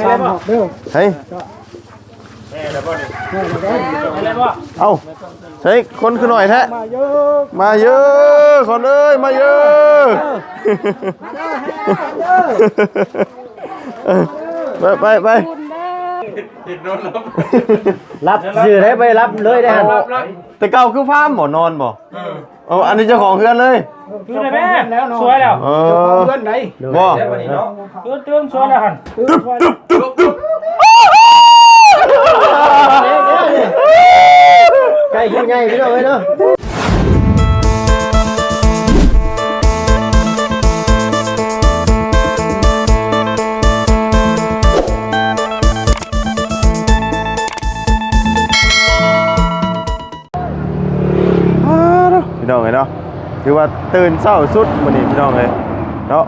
ສາມຮອບເດີ ເຮີ້ຍ ເອົ້າ ໃສຄົນຄືໜ້ອຍແທ້? ມາເຢີ ມາເຢີ ຄົນເອີຍ ມາເຢີ ໄປ ໄປ ໄປ ຫຼັບຊື່ໄດ້ ບໍ່ໄດ້ຫຼັບເລີຍເດ້ຫັ້ນ. ແຕ່ເກົ່າຄືພາມບໍ່ ນອນບໍ່? ເອີ ເອົາ ອັນນີ້ເຈົ້າຂອງເຮືອນເລີຍ. ຕື່ນແລ້ວແມ່ ສວຍແລ້ວ. ເອີ ເຈົ້າຂອງເຮືອນໃດ໋ ບໍ່ ແລ້ວບັດນີ້ເນາະ. ຕື່ນ ຕື່ນ ສວຍແລ້ວຫັ້ນ. ຕຶບ ຕຶບ ຕຶບ ຕຶບ ໃກ້ຜູ້ໃຫຍ່ພີ່ນ້ອງເອີຍເນາະ. ອ້າວ ພີ່ນ້ອງເອີຍເນາະ ຖືວ່າຕື່ນເຊົ້າສຸດມື້ນີ້ພີ່ນ້ອງເອີຍເນາະ.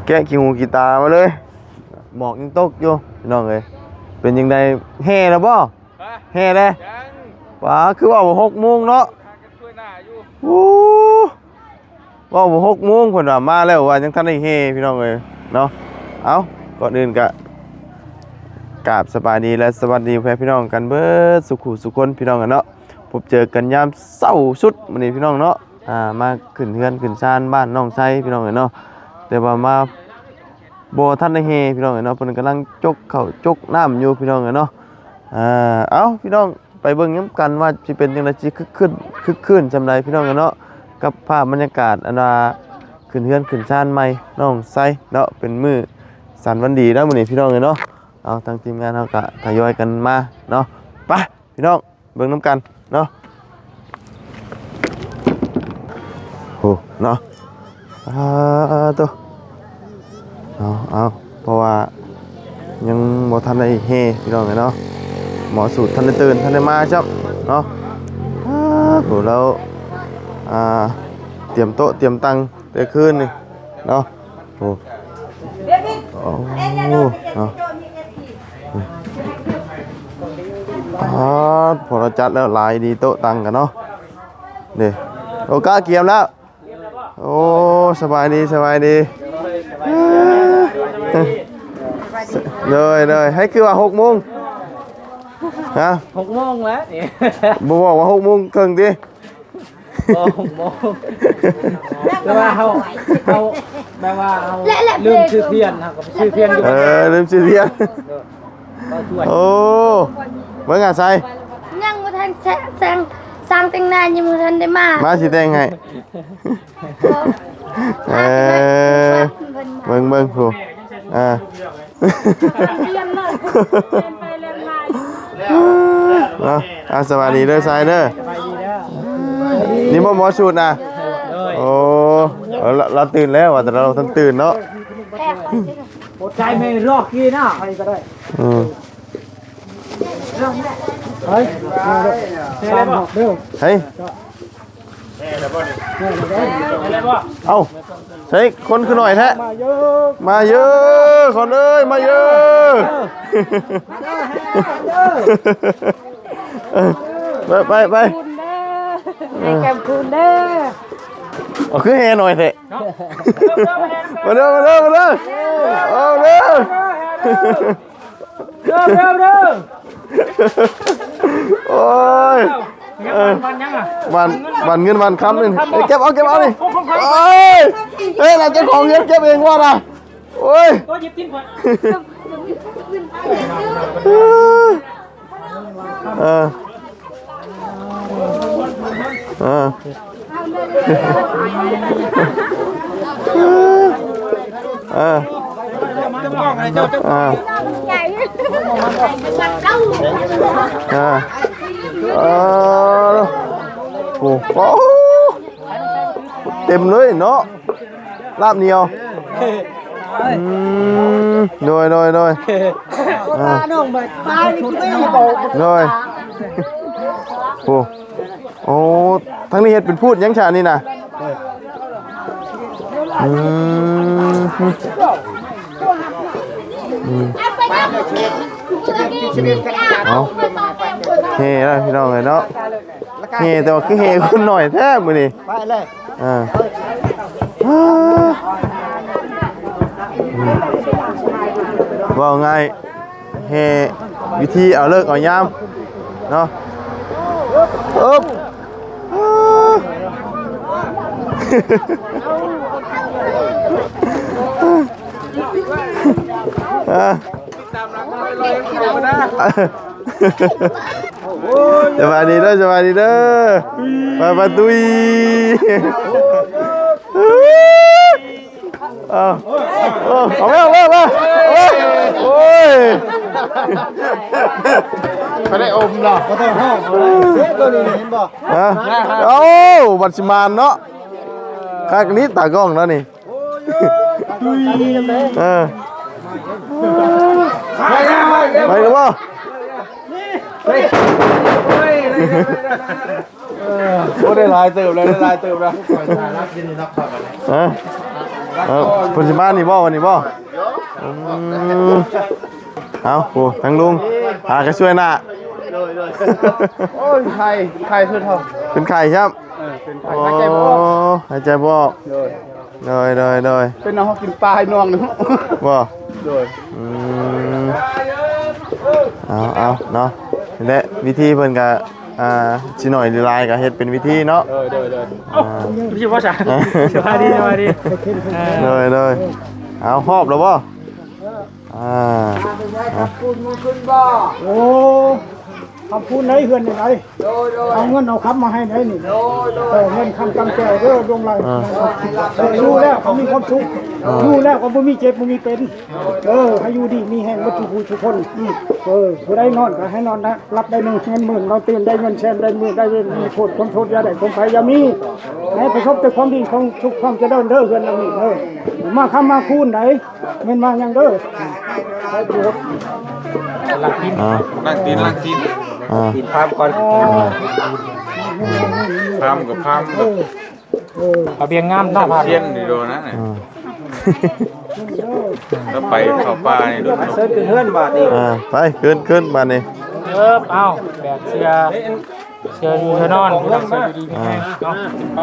ແກະຂີ້ຫູຂີ້ຕາມາເລີຍ ໝອກຍັງຕົກຢູ່ພີ່ນ້ອງເອີຍ. ເປັນຈັ່ງໃດ ແຫ່ແລ້ວບໍ່? ຮະ? ແຫ່ແລ້ວ? ຍັງ. ປາ ຄືວ່າຫົກໂມງເນາະ. ໂອ້ ເວົ້າວ່າຫົກໂມງ ເພິ່ນວ່າມາແລ້ວ ວ່າຍັງທັນໄດ້ແຫ່ພີ່ນ້ອງເອີຍເນາະ. ເອົ້າ ກ່ອນອື່ນກະກາບສະບາຍດີ ແລະ ສະຫວັດດີພໍ່ແມ່ພີ່ນ້ອງກັນເບິດສູ່ຄູ່ສູ່ຄົນພີ່ນ້ອງເອີຍເນາະ. ພົບເຈີກັນຍາມເຊົ້າສຸດມື້ນີ້ພີ່ນ້ອງເນາະ. ອ່າ ມາຂຶ້ນເຮືອນຂຶ້ນຊານບ້ານນ້ອງໄຊພີ່ນ້ອງເອີຍເນາະ. ແຕ່ວ່າມາບໍ່ທັນໄດ້ແຫ່ພີ່ນ້ອງເອີຍເນາະ ເພິ່ນກຳລັງຈົກເຂົ້າຈົກນ້ຳຢູ່ພີ່ນ້ອງເອີຍເນາະ. ອ່າ ເອົ້າ ພີ່ນ້ອງ ໄປເບິ່ງນຳກັນວ່າຊິເປັນຈັ່ງໃດ ຊິຄຶກຄື້ນ ຄຶກຄື້ນສ່ຳໃດພີ່ນ້ອງເອີຍເນາະ ກັບພາບບັນຍາກາດອັນວ່າຂຶ້ນເຮືອນຂຶ້ນຊານໃໝ່ນ້ອງໄຊເນາະ. ເປັນມື້ສັນວັນດີແລ້ວມື້ນີ້ພີ່ນ້ອງເອີຍເນາະ. ເອົາ ທາງທີມງານເຮົາກະທະຍອຍກັນມາເນາະ. ໄປ ພີ່ນ້ອງ ເບິ່ງນຳກັນເນາະ. ໂອ້ ເນາະ ອ່າ ໂຕ ເອົາ ເອົາ ເພາະວ່າຍັງບໍ່ທັນໄດ້ແຫ່ພີ່ນ້ອງເອີຍເນາະ. ໝໍສູດທັນໄດ້ຕື່ນ ທັນໄດ້ມາຊ້ຳເນາະ. ອ່າ ໂອ້ ແລ້ວ ອ່າ ຕຽມໂຕະຕຽມຕັ່ງແຕ່ຄືນນີ້ເນາະ. ໂອ້ ໂອ້ ເນາະ. ອາ ພໍລະຈັດແລ້ວ ຫຼາຍດີໂຕະຕັ່ງກັນເນາະ. ເດ້ ໂອ ກະກຽມແລ້ວ. ໂອ້ ສະບາຍດີ ສະບາຍດີ. ໂດຍ ໂດຍ ໃຫ້ຄືວ່າຫົກໂມງ. ຮະ? ຫົກໂມງແລ້ວນີ້. ບໍ່ບອກວ່າຫົກໂມງເຄິ່ງຕິ? ບໍ່ ບໍ່ ແຕ່ວ່າເຮົາ ເຮົາ ແບບວ່າເຮົາລືມຊື້ທຽນ ເຮົາກໍໄປຊື້ທຽນຢູ່. ເອີ ລືມຊື້ທຽນ. ໂອ້ ເບິ່ງອາໄສ ຍັງບໍ່ທັນແຊງ ແຊງ ຊ່າງແຕ່ງໜ້າຍັງບໍ່ທັນໄດ້ມາ ມາຊິແຕ່ງໃຫ້. ເອີ ເບິ່ງ ເບິ່ງ ຜູ້ ອ່າ ເນາະ. ອ່າ ສະບາຍດີເດີຊາຍເດີ. ນີ້ບໍ່ໝໍສູດນະ. ໂອ້ ລາວ ລາວຕື່ນແລ້ວ ວ່າແຕ່ລາວທັນຕື່ນເນາະ. ອດໃຈແມ່ນລອກກີນະ ໃຜກໍໄດ້. ອືມ ເຮີ້ຍ ເອົ້າ ໃສຄົນຄືໜ້ອຍແທ້? ມາເຢີ ມາເຢີ ຄົນເອີຍ ມາເຢີ. ເອີ ໄປ ໄປ ໄປ ໃຫ້ແກ້ມຄູນເດີ. ເອົາ ຄືແຫ່ໜ້ອຍແທ້? ມາເດີ ມາເດີ ມາເດີ ເອົາເດີ. ເດີ ເດີ ເດີ ໂອ້ຍ ເອີ ຫຍັງ ຫວານຫຍັງອະ? ຫວານ ຫວານເງິນຫວານຄຳນີ້. ເກັບເອົາ ເກັບເອົານີ້. ໂອ້ຍ ເອີ ລະເຈົ້າຂອງເຮືອນເກັບເອງວ່ານະ. ໂອ້ຍ ໂອ້ຍ ຫຍິບຕີນຂ້ອຍ. ເອີ ເອີ ເອີ ເອີ ເອີ ເອີ ໂອ້ ເຕັມເລີຍເນາະ. ລາບໜຽວ. ອືມ ໂດຍ ໂດຍ ໂດຍ ອ່າ ໂດຍ. ໂອ້ ໂອ້ ທາງນີ້ເຮັດເປັນພູດຫຍັງຊະນີ້ນະ? ອືມ ອືມ ເອົາ ເຮີ້ຍ ພີ່ນ້ອງເອີຍເນາະ. ເຮີ້ ແຕ່ວ່າຄືເຮີ້ຄົນໜ້ອຍແທ້ມື້ນີ້. ໄປເລີຍ ເອີ ເວົ້າງ່າຍ ແຫ່ ວິທີເອົາເລີກເອົາຍາມເນາະ. ອຶບ ອ່າ ສະບາຍດີເດີ ສະບາຍດີເດີ ໄປ ໄປ ຕຸ້ຍ. ເອົາ ເອົາ ເອົາແມ່ ເອົາແມ່ ເອົາແມ່ ໂອ້ຍ ບໍ່ໄດ້ອົມເນາະ ບໍ່ຕ້ອງຮ້ອງ ເອີ ໂຕນີ້ເຫັນບໍ່? ຮະ ເອົ້າ ບັດຊິມານເນາະ ຄັກນີ້ຕາກ້ອງເນາະນີ້ ເອີ ໄປແລ້ວບໍ່? ໂອ້ ໄດ້ຫຼາຍເຕີບແລ້ວ ໄດ້ຫຼາຍເຕີບແລ້ວ ຮະ ເອີ ເພິ່ນຊິມານີ້ບໍ່ ວັນນີ້ບໍ່? ອືມ ເອົາ ໂອ້ ທາງລຸງ ຫາກະຊ່ວຍໜ້າ ໂອ້ຍ ໄຂ້ ໄຂ້ສຸດເຮົາ ເປັນໄຂ້ຊ້ຳ ເອີ ເປັນໄຂ້ ໂອ້ ຫາຍໃຈບໍ່ອອກ ຫາຍໃຈບໍ່ອອກ ໂດຍ ໂດຍ ໂດຍ ໂດຍ ເປັນເຮົາກິນປາໃຫ້ນ້ອງໜຶ່ງ ບໍ່? ໂດຍ ອືມ ເອົາ ເອົາເນາະ ແລະ ວິທີເພິ່ນກະ ອ່າ ຊິໜ້ອຍຫຼືຫຼາຍກະເຮັດເປັນວິທີເນາະ ໂດຍ ໂດຍ ໂດຍ ອ່າ ຢູ່ບໍ່ຊະ ສະບາຍດີ ສະບາຍດີ ໂດຍ ໂດຍ ເອົາ ຮອບແລ້ວບໍ່? ອ່າ ໂອ້ ຄຳພູນໄດ້ເຮືອນນີ້ໄດ ໂດຍ ໂດຍ ເອົາເງິນເອົາຄຳມາໃຫ້ໄດນີ້ ໂດຍ ໂດຍ ເອີ ເງິນຄຳກຳແຈວເດີ ດວງຫຼາຍ ອ່າ ເອີ ຢູ່ແລ້ວກໍມີຄວາມສຸກ ອ່າ ຢູ່ແລ້ວກໍບໍ່ມີເຈັບບໍ່ມີເປັນ ເອີ ໃຫ້ຢູ່ດີມີແຮງເບິດທຸກຜູ້ທຸກຄົນ ອືມ ເອີ ຜູ້ໃດນອນກໍໃຫ້ນອນນະ ຫຼັບໄດ້ເງິນໝື່ນ ນອນຕື່ນໄດ້ເງິນແສນ ໄດ້ໝື່ນ ໄດ້ເງິນ ມີໂທດ ຄວາມໂທດຢ່າໄດ້ ຄວາມໄພຢ່າມີ ໃຫ້ປະສົບແຕ່ຄວາມດີ ຄວາມສຸກ ຄວາມຈະເລີນເດີ ເຮືອນຫຼັງນີ້ເດີ ມາຄຳມາຄູນໄດ ແມ່ນວ່າຫຍັງເດີ ໄປໂປດ ອ່າ ລ້າງຕີນ ລ້າງຕີນ ອ່າ ຕີນພາມກ່ອນ ອ່າ ພາມກັບພາມ ເອີ ເອີ ເອົາບຽງງາມເນາະ ພາມ ຊຽນຢູ່ໂດນນະ ອ່າ ແລ້ວໄປເຂົ້າປ່ານີ້ໂດນ ເຊີນຂຶ້ນເຮືອນບາດນີ້ ອ່າ ໄປ ຂຶ້ນ ຂຶ້ນບາດນີ້ ເອີ ເອົາ ແບກເສື້ອ ເຊື່ອຢູ່ເຊື່ອນອນ ພີ່ນ້ອງ ເຊື່ອຢູ່ດີມີແຮງເນາະ ໄປ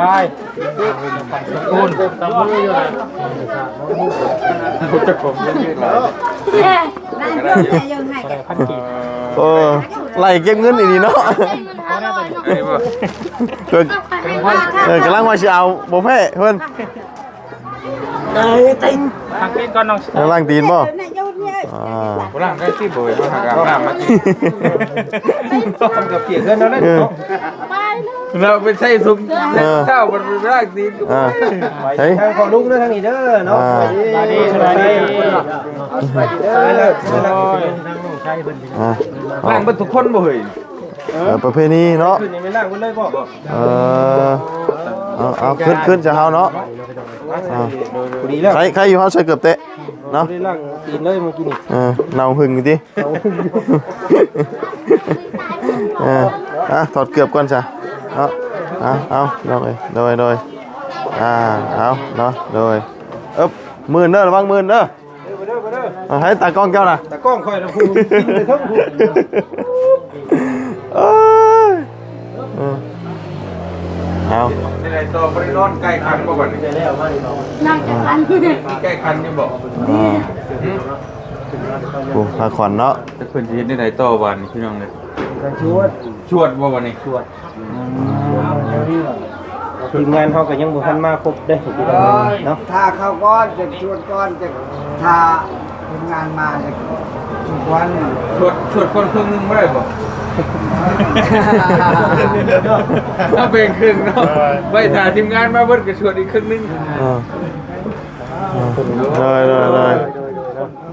ຂອບຄຸນ ໂອ້ ໄລ່ເກັບເງິນອີ່ຫຼີເນາະ ເອີ ກຳລັງວ່າຊິເອົາ ບໍ່ແພ້ເພິ່ນ ເອີ ຕີນ ລ້າງຕີນກ່ອນນ້ອງ ເອີ ລ້າງຕີນບໍ່? ອ່າ ບໍ່ລ້າງໄດ້ຕິ ບໍ່ເຫັນວ່າຫາກອາບນ້ຳມາຕິ ມັນກໍປຽກເຮືອນເຮົາໄດ້ເນາະ ເອີ ເຮົາໄປໃສ່ຊຸມ ເອີ ເຊົ້າມັນໄປລ້າງຕີນ ອ່າ ເຮີ້ຍ ທາງພໍ່ລຸງເດີ ທາງນີ້ເດີເນາະ ອ່າ ສະບາຍດີ ສະບາຍດີ ເດີ ອ່າ ລ້າງເບິດທຸກຄົນບໍ່ເຮີ້ຍ? ເອີ ເອີ ປະເພນີເນາະ ຂຶ້ນນີ້ແມ່ນລ້າງເບິດເລີຍບໍ່? ເອີ ເອົາ ເອົາ ຂຶ້ນ ຂຶ້ນຈາກເຮົາເນາະ ອ່າ ພໍດີແລ້ວ ໃຄ ໃຄຢູ່ເຮົາໃສ່ເກີບແຕະເນາະ ບໍ່ໄດ້ລ້າງຕີນເລີຍມື້ກີ້ນີ້ ເອີ ເນົ່າຫຶ່ງຢູ່ຕິ ເອີ ອ່ະ ຖອດເກືອບກ່ອນຊະເນາະ ອ່ະ ເອົາ ນ້ອງເອີຍ ໂດຍ ໂດຍ ອ່າ ເອົາເນາະ ໂດຍ ເອີບ ມື່ນເດີ ລະວັງມື່ນເດີ. ເອີ ມາເດີ ມາເດີ ເອົາ ໃຫ້ຕາກ້ອງເຈົ້ານະ ຕາກ້ອງຂ້ອຍນະ ຜູ້ກິນໄປເຖິງຜູ້ ເອີຍ ເອີ ເອົາ ໄດ້ຕໍ່ ບໍ່ໄດ້ນອນໃກ້ຄັນບໍ່ບັດນີ້? ນອນໃກ້ຄັນ ມີໃກ້ຄັນຢູ່ບໍ່? ອ່າ ຫຶ? ໂອ້ ພາຂວັນເນາະ ແຕ່ເພິ່ນຊິເຮັດແນວໃດຕໍ່ບາດນີ້ ພີ່ນ້ອງເອີຍ? ກະຊວດ ຊວດບໍ່ບັດນີ້? ຊວດ. ທີມງານເຮົາກໍຍັງບໍ່ທັນມາຄົບເດ້ ພີ່ນ້ອງເນາະ ຖ້າເຂົາກ່ອນ ຈະຊວນກ່ອນ ຈະຖ້າທີມງານມາ ຈະຊວນກ່ອນ ຊວນ ຊວນກ່ອນເຄິ່ງໜຶ່ງບໍ່ໄດ້ບໍ່? ເອົາແບ່ງເຄິ່ງເນາະ ໄວ້ຖ້າທີມງານມາເບິດກໍຊວນອີກເຄິ່ງໜຶ່ງ ເອີ ເອີ ໂດຍ ໂດຍ ໂດຍ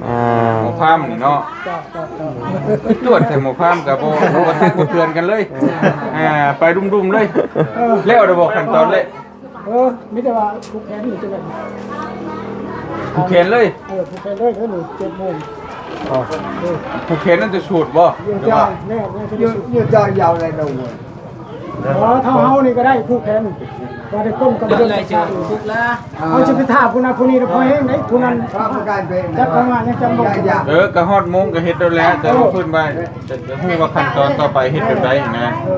ອ່າ ໝໍພາມນີ້ເນາະ ເຈົ້າ ເຈົ້າ ເຈົ້າ ຈວດໃສ່ໝໍພາມກໍບໍ່ ບໍ່ທັກບໍ່ເຕືອນກັນເລີຍ ອ່າ ໄປດຸ້ມໆເລີຍ ເອີ ແລ້ວໄດ້ບໍ່ຂັ້ນຕອນແລກ? ເອີ ມີແຕ່ວ່າຜູກແຂນນີ້ຈັ່ງໃດ ຜູກແຂນເລີຍ ເອີ ຜູກແຂນເລີຍ ເດີນີ້ ເຈັດໂມງ ອໍ ເອີ ຜູກແຂນນັ້ນຈະສູດບໍ່? ຢູ່ ຫຼືວ່າ ເຈົ້າ ແມ່ນ ແມ່ນ ຢູ່ ຢູ່ເຈົ້າຍາວໄດ້ດອກ. ອໍ ເທົ່າເຮົານີ້ກໍໄດ້ຜູກແຂນ ວ່າໄດ້ກົມກັບເລື່ອງຕ່າງໆ ເຮົາຊິໄປຖ້າຜູ້ນັ້ນຜູ້ນີ້ນະ ພໍແຮງໄດ໋ ຜູ້ນັ້ນຈັດການງານຍັງຈຳບໍ່ ເອີ ກໍຮອດໂມງກໍເຮັດໂລດແຫຼະ ແຕ່ວ່າເພິ່ນວ່າຈະ ຈະຮູ້ວ່າຂັ້ນຕອນຕໍ່ໄປເຮັດແບບໃດນະ ເອີ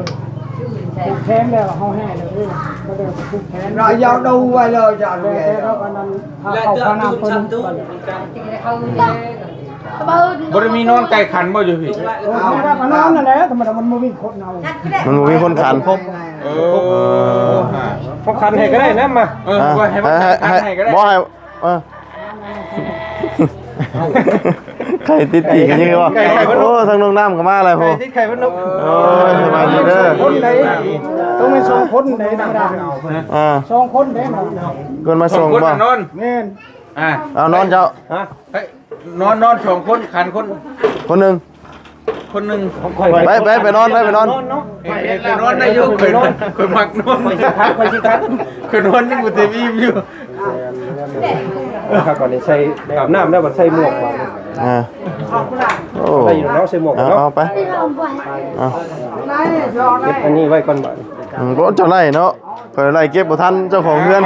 ຜູກແຂນແລ້ວເຮົາແຫ່ແລ້ວເດ້ ກໍໄດ້ຜູກແຂນ ລະຍາວດູໄວ້ເລີຍ ຈະເອົາ ແຕ່ ແຕ່ວ່າອັນນັ້ນ ພາເຂົ້າພານ້ຳເພິ່ນ ແລະ ເຈົ້າ ບໍ່ໄດ້ມີນອນໃກ້ຂັນບໍ່ຢູ່ພີ້? ເອີ ທຳມະດາກໍນອນນັ້ນແຫຼະ ທຳມະດາມັນບໍ່ມີຄົນເອົາ ມັນບໍ່ມີຄົນຂັນ. ເອີ ເຂົາຂັນໃຫ້ກໍໄດ້ນະ ມາ ເອີ ໃຫ້ ໃຫ້ ໃຫ້ ບໍ່ໃຫ້ ເອີ ໄຂ່ຕິດປີກກັນຢູ່ບໍ່? ໂອ້ ທາງນ້ອງນ້ຳກໍມາແລ້ວ ໄຂ່ຕິດໄຂ່ມະນຸກ. ໂອ້ຍ ສະບາຍດີເດີ ຄົນໃດ ຕ້ອງມີສອງຄົນໃດທຳມະດາ ອ່າ ສອງຄົນເດ້ ເພິ່ນມາສົ່ງບໍ່? ນອນ ແມ່ນ ອ່າ ເອົານອນເຈົ້າ ຮະ ນອນ ນອນສອງຄົນ ຂັນຄົນ ຄົນໜຶ່ງ ຄົນໜຶ່ງ ໄປ ໄປ ໄປນອນ ໄປ ໄປນອນ ເອີ ໄປນອນໄດ້ຢູ່ ຂ້ອຍ ຂ້ອຍມັກນອນ ຂ້ອຍຊິຄັນ ຂ້ອຍຊິຄັນ ຂ້ອຍນອນຍັງບໍ່ເຕັມອີ່ມຢູ່. ເອີ ຄັກ ບັດນີ້ໃສ່ ອາບນ້ຳແລ້ວບັດໃສ່ໝວກ ອ່າ ໂອ້ ໄດ້ຢູ່ເນາະ ໃສ່ໝວກເນາະ ເອົາ ເອົາໄປ ເອົາ ເກັບອັນນີ້ໄວ້ກ່ອນບັດນີ້ ອືມ ບໍ່ ເຈົ້າໄລ່ເນາະ ຂ້ອຍໄລ່ເກັບບໍ່ທັນເຈົ້າຂອງເຮືອນ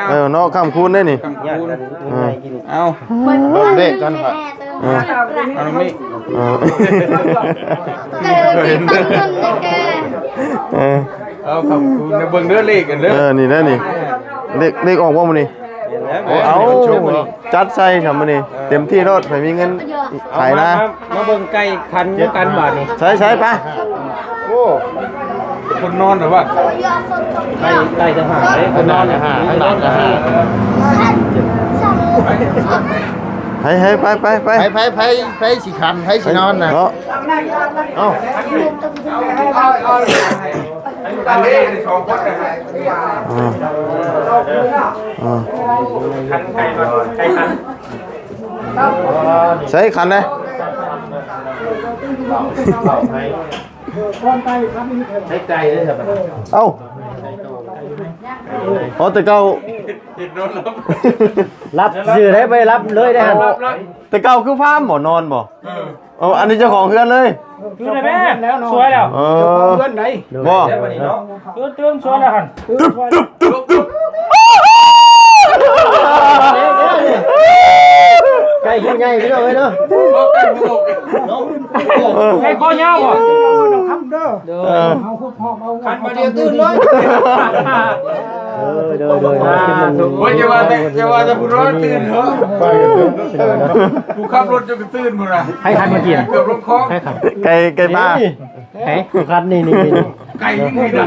ເອີ ເນາະ ຄ່ຳຄືນເດ້ນີ້ ຄ່ຳຄືນ ເອີ ເອົາ ເບິ່ງເດ້ກ່ອນຂ້ອຍ ເອີ ເອົານ້ອງມີ ເອີ ເອີ ເອົາ ຄ່ຳຄືນ ເບິ່ງເດີເລກກັນເດີ ເອີ ນີ້ເດີນີ້ ເລກ ເລກອອກບໍ່ມື້ນີ້? ເອົາ ຈັດໃສ່ຊະມື້ນີ້ ເຕັມທີ່ໂລດ ໃຜມີເງິນຂາຍນາ ມາເບິ່ງໄກ່ຂັນນຳກັນບາດນີ້ ໃສ່ໆ ໄປ ໂອ້ ຄົນນອນແລ້ວວ່າ ໄກ່ ໄກ່ຕ່າງຫາກເດ້ ຄົນນອນຕ່າງຫາກ ຂ້າງຫຼັງຕ່າງຫາກ ໃຫ້ ໃຫ້ ໄປ ໄປ ໄປ ໃຜ ໃຜ ໃຜຊິຂັນ ໃຜຊິນອນນະ ເນາະ ເອົ້າ ອັນນີ້ສອງຄົນນະ ອ່າ ອ່າ ຂັນໄກ່ ໄກ່ຂັນ ໃສ່ຂັນເດ້ ໃສ່ໄກ່ເດ້ ເອົ້າ ເພາະແຕ່ເກົ່າ ຫຼັບຊື່ໄດ້ ບໍ່ໄດ້ຫຼັບເລີຍເດ້ຫັ້ນ ແຕ່ເກົ່າຄືພາມບໍ່ ນອນບໍ່ ເອີ ເອົາ ອັນນີ້ເຈົ້າຂອງເຮືອນເລີຍ ຕື່ນແລ້ວແມ່ ສວຍແລ້ວ ເອີ ເຈົ້າຂອງເຮືອນໃດ ບໍ່ ຕື່ນ ຕື່ນ ສວຍແລ້ວຫັ້ນ ຕຶບ ຕຶບ ຕຶບ ຕຶບ ໄກ່ຜູ້ໃຫຍ່ພີ່ນ້ອງເອີຍເນາະ ໄກ່ຄອຍາວບໍ່ ເດີ ເອົາ ຄັນມາດຽວຕື່ນເລີຍ ເອີ ໂດຍ ໂດຍ ໂອ້ຍ ຢ່າວ່າແຕ່ ຢ່າວ່າແຕ່ຜູ້ນອນຕື່ນເນາະ ຜູ້ຂັບລົດຈະຕື່ນພຸ້ນນະ ໃຜຂັນມາກິນ ເກືອບລົງຄອ ໃຜຂັນ ໄກ່ ໄກ່ປ່າ ໃຜຂັນ ນີ້ ນີ້ ນີ້ ໄກ່ນີ້ນະ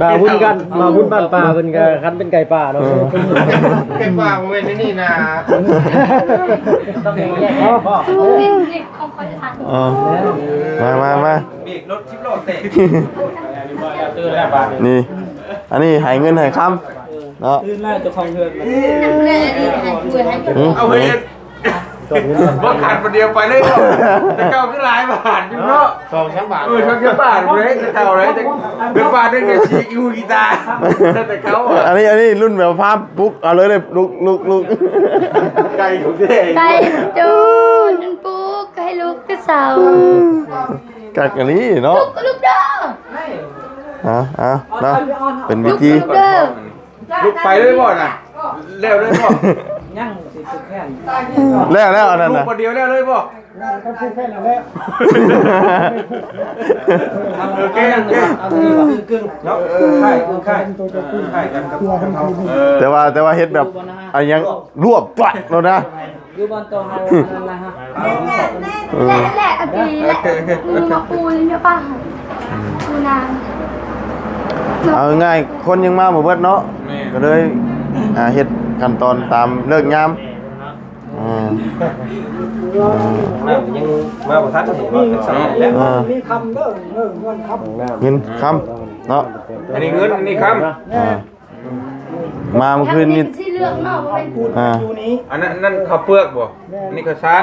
ບ່າວບຸນກັນ ບ່າວບຸນບ້ານປ່າເພິ່ນກໍຂັນເປັນໄກ່ປ່າເນາະ ເອີ ໄກ່ປ່າບໍ່ແມ່ນອັນນີ້ນະ ເອີ ມາ ມາ ມາ ເບຣກລົດສິບລໍ້ແຕກ ນີ້ ອັນນີ້ໃຫ້ເງິນໃຫ້ຄຳເນາະ ຕື່ນແລ້ວເຈົ້າຂອງເຮືອນ ເອົາເຮັດ ບໍ່ຂັນຄົນດຽວໄປເລີຍເນາະ ແຕ່ເກົ່າຄືຫຼາຍບາດຢູ່ເນາະ ສອງສາມບາດ ເອີ ສອງສາມບາດເລີຍ ແຕ່ເກົ່າເລີຍ ແຕ່ບາດໜຶ່ງນີ້ສີ່ກິໂລກີຕາ ແຕ່ເກົ່າ ອັນນີ້ ອັນນີ້ລຸ້ນແບບພາມປຸກເອົາເລີຍ ລຸກ ລຸກ ລຸກ ໄກ່ ໄກ່ ຈູນປຸກ ໃຫ້ລຸກແຕ່ເຊົ້າ ກັກອີ່ຫຼີເນາະ ລຸກ ລຸກເດີ ເອົາ ເອົາເນາະ ເປັນວິທີ ລຸກ ລຸກເດີ ລຸກໄປເລີຍບໍ່ນະ ແລ້ວເລີຍບໍ່ ຍັງຊິຜູກແຂນ ແລ້ວ ແລ້ວອັນນັ້ນນະ ລຸກຄົນດຽວແລ້ວເລີຍບໍ່ ແມ່ນ ກໍຜູກແຂນນັ້ນແຫຼະ ໂອເຄ ໂອເຄ ເອົາຄືກຶ່ງເນາະ ເອີ ຄ້າຍ ຄືຄ້າຍ ຄ້າຍກັນກັບເຮົາ ເອີ ແຕ່ວ່າ ແຕ່ວ່າເຮັດແບບ ອັນຫຍັງລວບປະໂລດນະ ຢູ່ບ່ອນໂຕເຮົາອັນນັ້ນນະຮະ ເອີ ແຫຼະ ແຫຼະ ອັນນີ້ແຫຼະ ໂອເຄ ໂອເຄ ອືມ ມາປູຢູ່ປະ ປູນາ ເອົາງ່າຍໆ ຄົນຍັງມາບໍ່ເບິດເນາະ ແມ່ນ ກໍເລີຍ ອ່າ ເຮັດຂັ້ນຕອນຕາມເລີກຍາມ ອ່າ ນ້ຳຍັງມາບໍ່ທັນ ມີ ເອີ ມີຄຳເດີ ເງິນຄຳ ເງິນຄຳເນາະ ອັນນີ້ເງິນ ອັນນີ້ຄຳ ອ່າ ມາເມື່ອຄືນນີ້ ອ່າ ອັນນັ້ນ ອັນນັ້ນເຂົ້າເປືອກບໍ່? ແມ່ນ ອັນນີ້ເຂົ້າສານ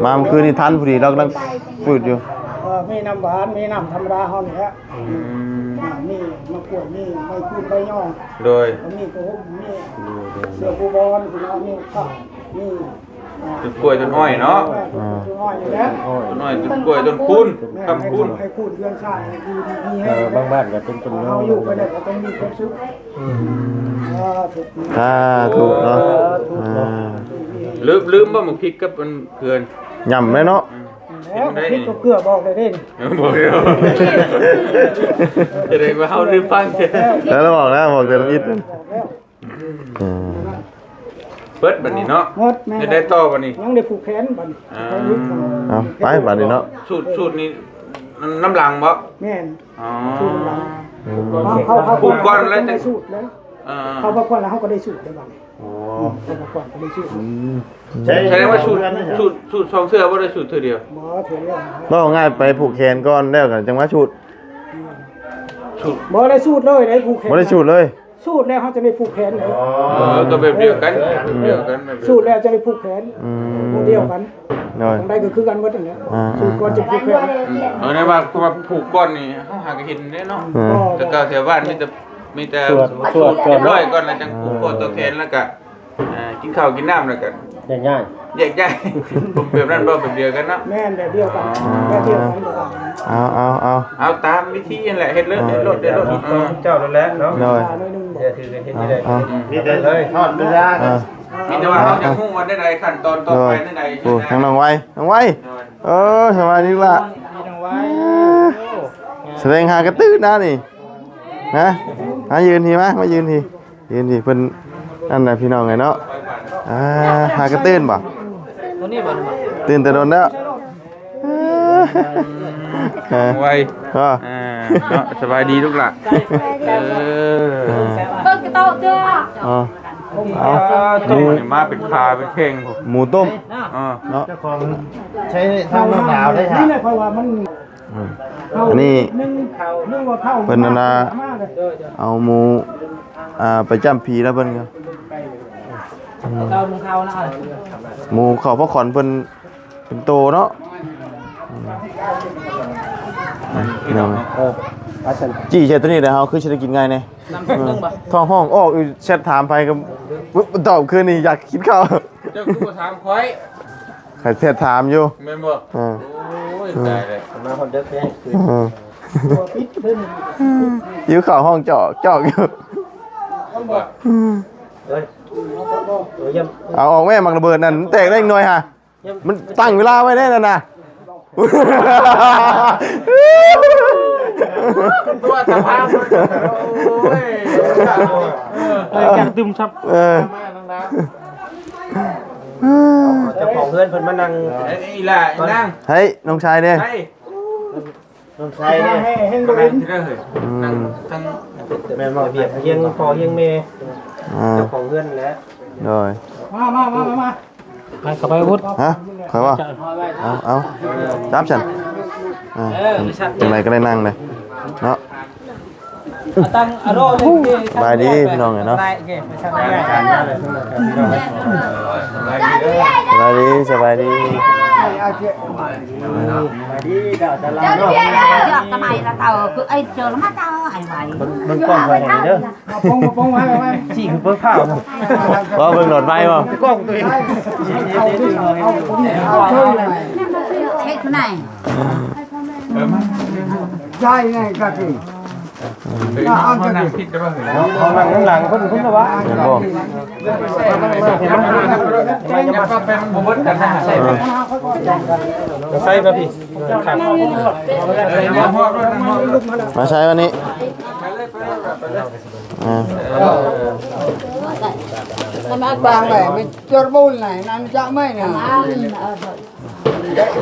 ມາເມື່ອຄືນນີ້ທັນພໍດີ ລາວກຳລັງຝືດຢູ່ ເອີ ມີນ້ຳຫວານ ມີນ້ຳທຳມະດາເຮົານີ້ແຫຼະ ອືມ ອ່າ ມີໝາກກ້ວຍ ມີໃບປູນໃບຍໍ່ ໂດຍ ມີຜ້າຫົ່ມ ມີເສື້ອປູໝອນ ມີຜ້າ ມີ ຕົ້ນກ້ວຍຕົ້ນອ້ອຍເນາະ ອ່າ ຕົ້ນອ້ອຍນີ້ແຫຼະ ຕົ້ນອ້ອຍ ຕົ້ນກ້ວຍ ຕົ້ນຄູນ ແມ່ນ ຄ້ຳຄູນ ໃຫ້ຄູນເຮືອນຊາດ ໃຫ້ຢູ່ດີມີແຮງ ເອີ ບາງບ້ານກໍເປັນຕົ້ນ ເຮົາຢູ່ໄປແລ້ວກໍຕ້ອງມີຄວາມສຸກ ອືມ ສາທຸ ສາທຸເນາະ ສາທຸ ອ່າ ລືມ ລືມບໍ່ໝາກພິກກັບອັນເກືອ ຫຍ້ຳແລ້ວເນາະ ອືມ ແລ້ວ ກິນໄດ້ ພິກກັບເກືອບອກໄດ້ເດ້ ເອີ ບອກແລ້ວ ຈະໄດ້ວ່າເຮົາລືມຟັງ ແລ້ວບອກແລ້ວ ບອກແຕ່ລະອິດ ບອກແລ້ວ ອ່າ ເບິດບັດນີ້ເນາະ ໝົດແມ່ນ ເຮັດໄດ້ຕໍ່ບັດນີ້ ຍັງໄດ້ຜູກແຂນບັດນີ້ ອ່າ ຜູກແຂນອີກ ເອົາ ໄປບັດນີ້ເນາະ ສູດ ສູດນີ້ນຳຫຼັງບໍ່? ແມ່ນ ອໍ ສູດນຳຫຼັງ ອືມ ເຮົາ ເຮົາ ເຮົາຜູກກ່ອນແລ້ວ ເຮົາກໍໄດ້ສູດເລີຍ ອ່າ ເຮົາຜູກກ່ອນແລ້ວເຮົາກໍໄດ້ສູດເລີຍບັດນີ້ ອໍ ເຮົາຜູກກ່ອນກໍໄດ້ສູດ ອືມ ສະແດງວ່າສູດ ສູດ ສູດສອງເທື່ອບໍ່ໄດ້ສູດເທື່ອດຽວ ບໍ່ ເທື່ອດຽວ ເວົ້າງ່າຍໄປຜູກແຂນກ່ອນແລ້ວກໍຈັ່ງມາສູດ ແມ່ນ ສູດ ບໍ່ໄດ້ສູດເລີຍ ໄດ້ຜູກແຂນ ບໍ່ໄດ້ສູດເລີຍ ສູດແລ້ວເຮົາຈະໄດ້ຜູກແຂນເລີຍ ອໍ ເອີ ກໍແບບດຽວກັນ ແບບດຽວກັນ ແບບດຽວກັນ ສູດແລ້ວຈະໄດ້ຜູກແຂນ ອືມ ດຽວກັນ ໂດຍ ທາງໃດກໍຄືກັນໝົດຫັ້ນແຫຼະ ອ່າ ສູດກ່ອນຈະຜູກແຂນ ເອີ ແນວວ່າ ເພາະວ່າຜູກກ່ອນນີ້ເຮົາຫາກໍເຫັນເດ້ເນາະ ເອີ ແຕ່ເກົ່າແຖວບ້ານມີແຕ່ ມີແຕ່ ສວດ ສວດກ່ອນ ຮຽບຮ້ອຍກ່ອນ ແລ້ວຈັ່ງຜູກຂໍ້ຕໍ່ແຂນ ແລ້ວກໍ ອ່າ ກິນເຂົ້າກິນນ້ຳ ແລ້ວກໍແຍກຍ້າຍ ແຍກຍ້າຍ ແບບນັ້ນບໍ່ ແບບດຽວກັນເນາະ ແມ່ນ ແບບດຽວກັນ ອໍ ແບບດຽວກັນ ເອົາ ເອົາ ເອົາ ເອົາຕາມວິທີຫັ້ນແຫຼະ ເຮັດເລີດ ເຮັດໂລດ ເຮັດໂລດ ເອີ ເຈົ້ານັ້ນແຫຼະເນາະ ໂດຍ ໜ້ອຍໜຶ່ງ ເຮັດ ເຮັດ ເຮັດ ເອົາ ເຮັດ ເຮັດເລີຍ ທອດເວລາ ເອີ ມີແຕ່ວ່າເຮົາຢາກຮູ້ວ່າແນວໃດ ຂັ້ນຕອນຕໍ່ໄປແນວໃດ ໂອ້ ທາງນ້ອງໄວ ນ້ອງໄວ ໂດຍ ເອີ ສະບາຍດີລະ ນ້ອງໄວ ສະແດງຫາກະຕື່ນນະນີ້ ນະ ມາຢືນພີ້ ມາ ມາຢືນພີ້ ຢືນພີ້ ເພິ່ນ ອັນນັ້ນພີ່ນ້ອງເອີຍເນາະ ອ່າ ຫາກະຕື່ນບໍ່? ໂຕນີ້ບໍ່? ຕື່ນແຕ່ດົນແລ້ວ ໄວ ເອີ ອ່າ ເນາະ ສະບາຍດີລູກຫຼານ ເອີ ເບິ່ງກະໂຕເທື່ອ ເອົາ ເອົາ ໝູ ນີ້ມາເປັນຄາເປັນແຂ່ງ ໝູຕົ້ມ ເອີ ເນາະ ເຈົ້າຂອງໃຊ້ທາງນ້ອງດາວໄດ້ ນີ້ແຫຼະ ເພາະວ່າມັນ ອືມ ອັນນີ້ ໜຶ່ງ ໜຶ່ງວ່າເຂົ້າ ເພິ່ນນັ້ນນະ ເອົາໝູ ອ່າ ໄປຈ້ຳຜີແລ້ວເພິ່ນກໍ ອືມ ເອົາໝູເຂົ້ານະ ໝູເຂົ້າພະຂວັນເພິ່ນເປັນໂຕເນາະ ອືມ ເອີ ຈີ່ໃສ່ໂຕນີ້ແລ້ວເຮົາຄືຊິໄດ້ກິນງ່າຍແດ່ ນ້ຳຕົ້ມໜຶ່ງບໍ່? ທ້ອງຮ້ອງອອກຢູ່ ແຊັດຖາມໃຜກໍບໍ່ຕອບ ຄືນນີ້ຢາກກິນເຂົ້າ ເຈົ້າຄືບໍ່ຖາມຂ້ອຍ? ຂ້ອຍແຊດຖາມຢູ່ ແມ່ນບໍ່? ເອີ ໂອ້ຍ ຕາຍແລ້ວ ມາຮອດເດິກແທ້ຄືນ ເອີ ຫິວເຂົ້າ ຮ້ອງຈອກໆຢູ່ ເອີຍ ເອົາອອກແມ່ ໝາກລະເບີດນັ້ນ ແຕກໄດ້ອີກໜ່ວຍຫາ ມັນຕັ້ງເວລາໄວ້ແນ່ນັ້ນນະ ຕົວສະພາບ ໂອ້ຍ ເອີ ຢາກຕື່ມຊ້ຳ ເອີ ເຈົ້າຂອງເຮືອນເພິ່ນມານັ່ງ ເອີ ອີ່ຫຼ້າ ອີ່ນາງ ໃຫ້ນ້ອງຊາຍເດ້ ໃຫ້ນ້ອງຊາຍເດ້ ໃຫ້ ໃຫ້ ໃຫ້ ອືມ ນັ່ງທັງ ແມ່ນບໍ່ ຮຽບຮຽງພໍ່ຮຽງແມ່ ອ່າ ເຈົ້າຂອງເຮືອນແຫຼະ ໂດຍ ມາ ມາ ມາ ມາ ມາ ໄປ ເຂົ້າໄປພຸ້ນ ຮະ ຂ້ອຍວ່າ ເອົາ ເອົາ ຈັບຊັ້ນ ເອີ ຈັ່ງໃດກໍໄດ້ນັ່ງເດ້ເນາະ ຕັ້ງອາໂລ ສະບາຍດີພີ່ນ້ອງເອີຍເນາະ ສະບາຍດີ ສະບາຍດີ ສະບາຍດີ ສະບາຍດີ ເຈົ້າ ສະບາຍດີ ເຈົ້າ ສະບາຍດີ ເຈົ້າ ສະບາຍດີ ເບິ່ງ ເບິ່ງກ້ອງໄວ້ໃຫ້ເດີ ເອົາປົງ ເອົາປົງໄວ້ ໄວ້ ຊີ້ຄືເບິ່ງພາບ ວ່າເບິ່ງຫຼອດໄຟບໍ່ ກ້ອງຕົວເອງ ເຮັດຜູ້ໃດ ເອີ ມາ ໃຫຍ່ໄງກະຕິ ເອີ ເອົາ ເອົາ ເອົາ ນັ່ງຜິດໄດ້ບໍ່ ເຮົານັ່ງນຳຫຼັງເພິ່ນ ເພິ່ນລະວ່າ ເຫັນບໍ່ ໃສ່ມາພີ້ ມາໃສ່ວັນນີ້ ອ່າ ມາກວາງໄວ້ ມັນຈອດມູນໄຫຼ ນັ້ນຈະໄໝ້ນະ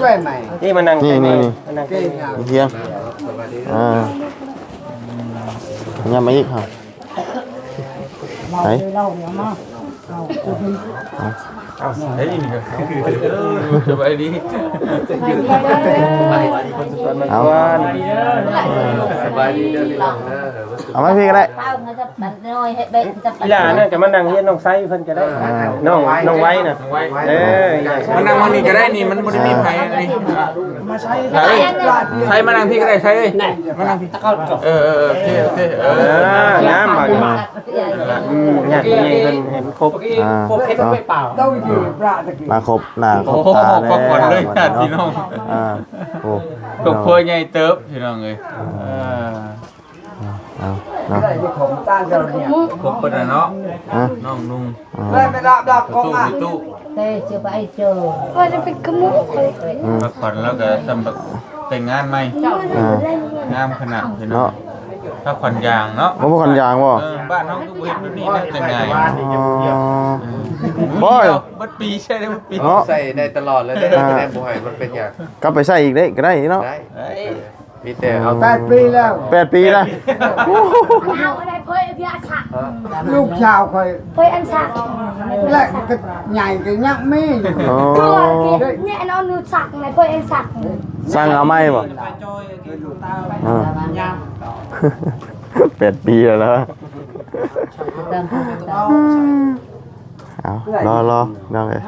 ໄວ້ໄໝ້ ນີ້ມານັ່ງ ນີ້ ນີ້ ນີ້ ມານັ່ງ ນີ້ ຮຽງ ອ່າ ຍາມມາອີກ ໄປ ເອົາ ເອົາ ສະບາຍດີ ເອົາ ສະບາຍດີເດີພີ່ນ້ອງເດີ ເອົາມາພີ້ກໍໄດ້ ອີ່ຫຼ້ານັ້ນກໍມານັ່ງຮຽນນ້ອງໄຊເພິ່ນກໍໄດ້ ອ່າ ນ້ອງ ນ້ອງໄວ້ນະ ນ້ອງໄວ້ ເອີ ມານັ່ງໝ່ອງນີ້ກໍໄດ້ນີ້ ມັນບໍ່ໄດ້ມີໃຜນີ້ ມາໃຊ້ ໃຊ້ ໃຊ້ມານັ່ງພີ້ກໍໄດ້ ໃຊ້ເອີຍ ມານັ່ງພີ້ ເອີ ເອີ ໂອເຄ ໂອເຄ ເອີ ເອີ ງາມບາດນີ້ ອືມ ຍາດໃຫຍ່ເພິ່ນໃຫ້ມັນຄົບ ອ່າ ຄົບເຮັດໄປເປົ່າ ມາຄົບໜ້າຄົບຕາແລ້ວ ເລີຍ ຍາດພີ່ນ້ອງ ອ່າ ໂອ້ ຄອບຄົວໃຫຍ່ເຕີບພີ່ນ້ອງເອີຍ ອ່າ ເອີ ເອົາ ເອົາ ຄົບເພິ່ນນະເນາະ ຮະ ນ້ອງນຸ່ງ ອ່າ ຕູ້ ຕູ້ ເອີ ຈະໄປເຈີ ອືມ ພັກຜ່ອນແລ້ວກໍສ່ຳແບບແຕ່ງງານໃໝ່ ອ່າ ງາມຂະໜາດເນາະ ເນາະ ພາຂວັນຢາງເນາະ ໂອ້ ພາຂວັນຢາງບໍ່ ເອີ ບ້ານເຮົາຄືບໍ່ເຮັດແບບນີ້ນະ ແຕ່ງງ່າຍ ອໍ ເອີ ບໍ່ ເບິດປີ ໃຊ້ໄດ້ເບິດປີ ເນາະ ໃຊ້ໄດ້ຕະຫຼອດເລີຍເດ້ ອ່າ ແຕ່ບໍ່ໃຫ້ມັນເປັນຫຍັງ ກັບໄປໃຊ້ອີກໄດ້ ກໍໄດ້ເນາະ ໄດ້ ໄດ້ ມີແຕ່ເອົາ ແປດປີແລ້ວ ແປດປີແລ້ວ ເອົາໄດ້ເພິ່ນເວຍສັກ ລູກສາວຂ້ອຍ ເພິ່ນອັນສັກ ແລະກໍໃຫຍ່ກໍຍັງມີຢູ່ ອໍ ຕົວເກັບແນ່ນອນ ໜູສັກໃນເພິ່ນອັນສັກ ສັ່ງເອົາໃໝ່ບໍ່? ອ່າ ແປດປີແລ້ວນະ ເອົາ ລໍ ລໍ ນ້ອງເອີຍ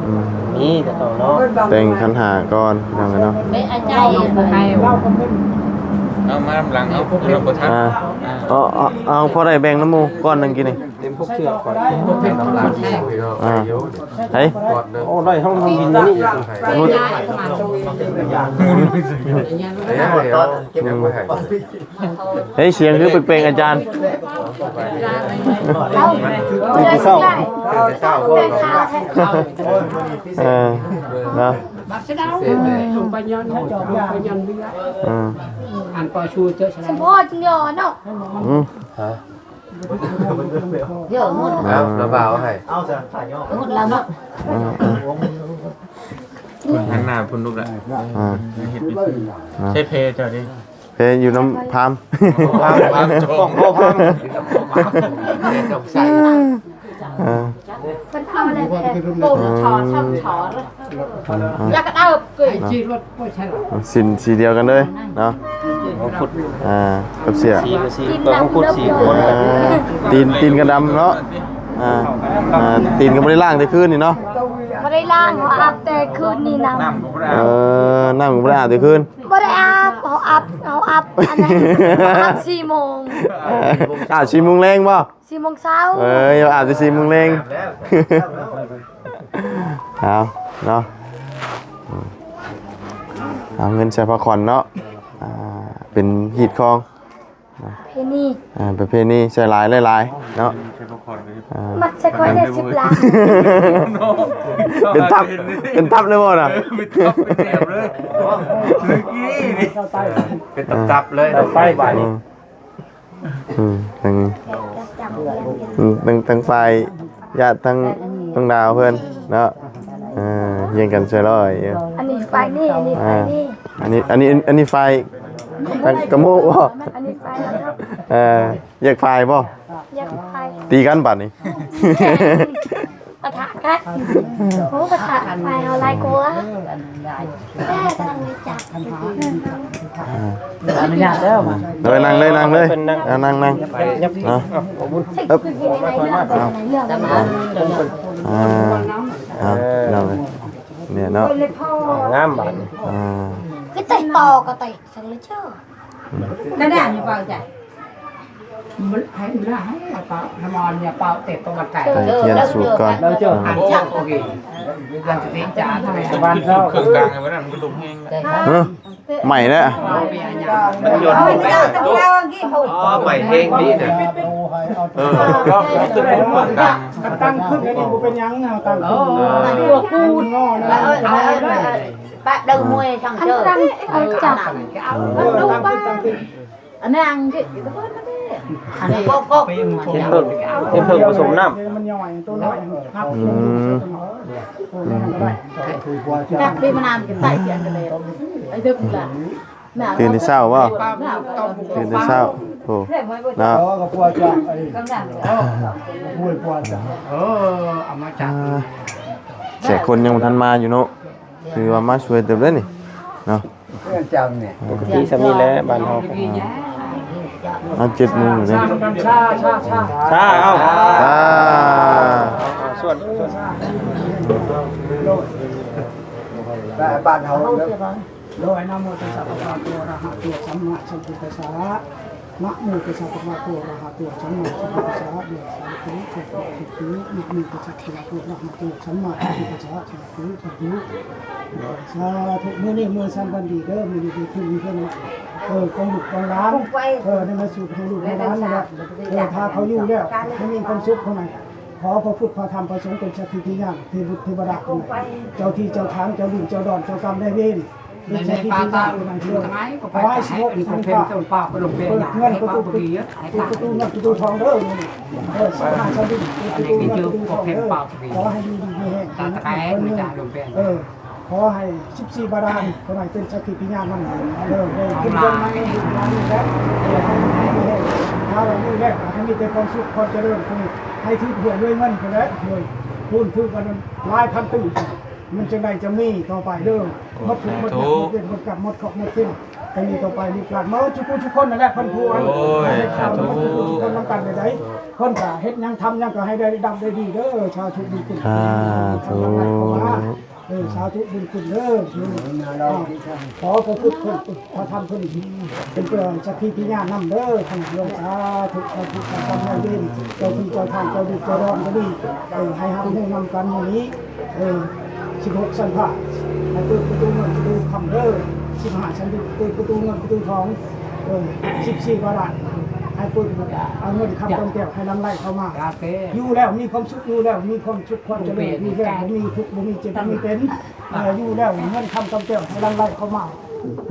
ອືມ ມີແຕ່ເກົ່າເນາະ ແຕ່ງຂັນຫ້າກ່ອນ ນ້ອງເອີຍເນາະ ເປັນອາຈານ ເອົາມານຳຫຼັງ ເອົາ ເອົາ ເອົາ ພໍໄດ້ແບ່ງນຳໝູ່ກ່ອນໜຶ່ງກີ້ນີ້ ເຕັມພວກເຊືອກ ອ່າ ເຮີ້ຍ ໂອ້ ໄດ້ ເຮົາກິນມື້ນີ້ ເຮັດ ອືມ ເຮີ້ຍ ສຽງຄືແປກໆ ອາຈານ ຕື່ນແຕ່ເຊົ້າ ເອີ ເນາະ ເອີ ອັນພໍຊູເຈີ ສະພໍຈຶ່ງຢໍເນາະ ອືມ ຮະ ເຍອະໝົດ ເອົາລະບ່າວໃຫ້ ໝົດລະໝົດ ເອີ ເອີ ຫັນໜ້າພຸ້ນລູກລະ ອ່າ ໃຊ້ແພເຈົ້າເດ້ ເພຢູ່ນຳພາມ ພາມ ພາມ ຂອງພໍ່ພາມ ເອີ ເພິ່ນເອົາແລ້ວແພ ໂປນຊອຊອຊ ແລ້ວກໍເດີບກຶ້ຍ ສີ ສີດຽວກັນເລີຍເນາະ ອ່າ ກັບເສື້ອ ສີ ສີ ເອີ ຕີນ ຕີນກໍດຳເນາະ ອ່າ ອ່າ ຕີນກໍບໍ່ໄດ້ລ້າງແຕ່ຄືນນີ້ເນາະ ບໍ່ໄດ້ລ້າງ ເຮົາອາບແຕ່ຄືນນີ້ນຳ ເອີ ນ້ຳກໍບໍ່ໄດ້ອາບແຕ່ຄືນ ບໍ່ໄດ້ອາບ ເຮົາອາບ ເຮົາອາບອັນນັ້ນ ອາບສີ່ໂມງ ອາບສີ່ໂມງແລງບໍ່? ສີ່ໂມງເຊົ້າ ເອີຍ ອາບແຕ່ສີ່ໂມງແລງ ເອົາເນາະ ເອົາເງິນໃສ່ຜ້າຂວັນເນາະ ອ່າ ເປັນຮີດຄອງ ປະເພນີ ອ່າ ປະເພນີ ໃສ່ຫຼາຍຫຼາຍເນາະ ອ່າ ມັດໃສ່ຂ້ອຍໄດ້ສິບລ້ານ ເປັນຕັບ ເປັນຕັບເລີຍບໍ່ນະ? ເອີ ເປັນຕັບ ເປັນແຖວເລີຍ ເມື່ອກີ້ນີ້ ເປັນຕັບໆເລີຍ ໄຟບາດນີ້ ອືມ ອືມ ທາງ ແຕ່ຈຳ ອືມ ທາງ ທາງຝ່າຍຍາດທາງນ້ອງດາວເພິ່ນເນາະ ເອີ ຮຽງກັນໃສ່ຮ້ອຍຢູ່ ອັນນີ້ຝ່າຍນີ້ ອັນນີ້ ອ່າ ຝ່າຍນີ້ ອັນນີ້ ອັນນີ້ ອັນນີ້ຝ່າຍທາງກະໂມະບໍ່? ອັນນີ້ຝ່າຍ ເອີ ແຍກຝ່າຍບໍ່? ແຍກຝ່າຍ ຕີກັນບາດນີ້ ປະທະກັນ ໂອ້ ປະທະ ຝ່າຍເຮົາຫຼາຍກວ່າ ຂໍອະນຸຍາດເດີ ມາ ໂດຍ ນັ່ງເລີຍ ນັ່ງເລີຍ ເພິ່ນນັ່ງ ອ່າ ນັ່ງ ນັ່ງ ເອົາ ເອີບ ອ່າ ເອົາ ເອົາ ເນາະ ງາມບາດນີ້ ອ່າ ຄືເຕະຕໍ່ກໍເຕະ ສັງເລີຍເຈົ້າ ກະດານຢູ່ເປົ່າຈ້ະ ໃຫ້ ໃຫ້ເປົ່າ ນ້ຳມັນເປົ່າເຕັມຕົວມັນໄກ່ ໄປຮຽນສູດກ່ອນ ແລ້ວເຈົ້າຫັນຈັກ ໂອເຄ ອັນຊິເປັນຈານ ບ້ານເຈົ້າ ເຄື່ອງກາງໃຫ້ມັນນັ້ນ ມັນກະລຸກແຮງ ຮະ ໃໝ່ແລ້ວ ມັນຍົນ ອໍ ໃໝ່ແຮງດີນະ ເອີ ຕັ້ງຂຶ້ນ ອັນນີ້ບໍ່ເປັນຫຍັງ ເຮົາຕັ້ງຂຶ້ນ ເອີ ຕົວກູດ ເອີ ເອີ ປະເດີມວຍທາງເຈີ ເອີ ຕັ້ງຂຶ້ນ ຕັ້ງຂຶ້ນ ອັນນັ້ນ ອັນນີ້ ເຫັນເພິ່ງ ເຫັນເພິ່ງປະສົມນ້ຳ ມັນຍ່ອຍຕົວນ້ອຍ ອືມ ອືມ ຈັກໄດ້ມານານກໍໄດ້ ໄອ້ເດີກລະ ຕື່ນແຕ່ເຊົ້າບໍ່? ຕື່ນແຕ່ເຊົ້າ ໂອ້ ເນາະ ເອີ ກໍປົວຈະ ໂອ້ຍ ປົວຈະ ເອີ ເອົາມາຈາກ ອ່າ ແຂກຄົນຍັງບໍ່ທັນມາຢູ່ເນາະ ຖືວ່າມາຊ່ວຍເຕີບເດ້ນີ້ເນາະ ເຮືອນເຈົ້ານີ້ ປົກກະຕິສ່ຳນີ້ແຫຼະບ້ານເຮົາ ອ່າ ເຈັດໂມງແລ້ວເດ້ ຊາ ຊາ ຊາ ຊາ ເອົາ ຊາ ອ່າ ສ່ວນ ສ່ວນ ບ້ານເຮົາເດີ ໂດຍ ນະໂມຕັດສະ ພະຄະວະໂຕ ອະລະຫະໂຕ ສຳມາສຳພຸດທັດສະ ນະໂມຕັດສະ ພະຄະວະໂຕ ອະລະຫະໂຕ ສຳມາສຳພຸດທັດສະ ໂດຍ ສາທຸ ສາທຸ ນະໂມຕັດສະ ພະຄະວະໂຕ ອະລະຫະໂຕ ສຳມາສຳພຸດທັດສະ ສາທຸ ສາທຸ ສາທຸ ມື້ນີ້ມື້ສັນວັນດີເດີ ມື້ນີ້ໄດ້ຂຶ້ນເຮືອນ ເອີ ຂອງລູກຂອງຫຼານ ເອີ ໄດ້ມາສູດໃຫ້ລູກໃຫ້ຫຼານນີ້ແຫຼະ ເອີ ຖ້າເຂົາຢູ່ແລ້ວ ໃຫ້ມີຄວາມສຸກເທົ່ານັ້ນ ຂໍພະພຸດ ພະທຳ ພະສົງ ເປັນສັກຂີພະຍານ ເທວະບຸດເທວະດາ ເຈົ້າທີ່ເຈົ້າທາງ ເຈົ້າດິນເຈົ້າດອນ ເຈົ້າກຳນາຍເວນ ໃນປ່າຕາງທັງຫຼາຍກໍໄປໃຫ້ເປັນພວກເພັນຕົ້ນປ່າໄປລົງເປັນ ເປີດເງິນປະຕູ ປະຕູເງິນປະຕູທອງເດີ ເອີ ສາມຫ້າຊັ້ນດິນ ປະຕູເງິນປະຕູທອງເດີ ຂໍໃຫ້ຢູ່ດີມີແຮງ ຕາຕະແກງ ເອີ ຂໍໃຫ້ສິບສີ່ບາດານ ຂໍໃຫ້ເປັນສັກຂີພິຍານນຳ ເອີ ໄດ້ຂຶ້ນເຮືອນໃໝ່ ເອີ ໃຫ້ຢູ່ດີມີແຮງ ຖ້າວ່າຢູ່ແລ້ວໃຫ້ມີແຕ່ຄວາມສຸກຄວາມຈະເລີນ ໃຫ້ຖືກຫວຍລວຍເງິນພຸ້ນແຫຼະ ໂດຍ ພຸ້ນຖືກກັນຫຼາຍພັນຕື້ ມັນຈັ່ງໃດຈະມີຕໍ່ໄປເດີ ໂອ້ ໝົດທຸກໝົດຍາກ ສາທຸ ໝົດເວນໝົດກຳ ໝົດເຄາະໝົດເຄນ ໃຫ້ມີຕໍ່ໄປລູກຫຼານເຮົາທຸກຜູ້ທຸກຄົນນັ້ນແຫຼະ ເພິ່ນຜູ້ ໂອ້ຍ ໃຫ້ເຂົ້າ ສາທຸ ທຸກຄົນນຳກັນໃດໆ ເພິ່ນກະເຮັດຫຍັງທຳຫຍັງກະໃຫ້ໄດ້ດຳໄດ້ດີເດີ ສາທຸບຸນຄຸນ ສາທຸ ເອີ ສາທຸບຸນຄຸນເດີ ຂໍພະພຸດເພິ່ນ ພະທຳເພິ່ນ ເປັນເພື່ອສັກຂີພິຍານນຳເດີ ຂະໜາດໂຍມ ສາທຸ ສາທຸ ເຈົ້າກຳນາຍເວນ ເຈົ້າທີ່ເຈົ້າທາງ ເຈົ້າດິນເຈົ້າດອນກໍດີ ເອີ ໃຫ້ຮັບຮູ້ນຳກັນມື້ນີ້ ເອີ ສິບຫົກສັນພາ ໃຫ້ເປີດປະຕູເງິນປະຕູຄຳເດີ ສິບຫ້າສັນດິນ ເປີດປະຕູເງິນປະຕູທອງ ເອີ ສິບສີ່ບາດານ ໃຫ້ເປີດ ເອົາເງິນຄຳກອງແກ້ວໃຫ້ຫຼັ່ງໄຫຼເຂົ້າມາ ຢູ່ແລ້ວມີຄວາມສຸກ ຢູ່ແລ້ວມີຄວາມສຸກຄວາມຈະເລີນ ຢູ່ແລ້ວບໍ່ມີທຸກບໍ່ມີເຈັບບໍ່ມີເປັນ ເອີ ຢູ່ແລ້ວເງິນຄຳກອງແກ້ວໃຫ້ຫຼັ່ງໄຫຼເຂົ້າມາ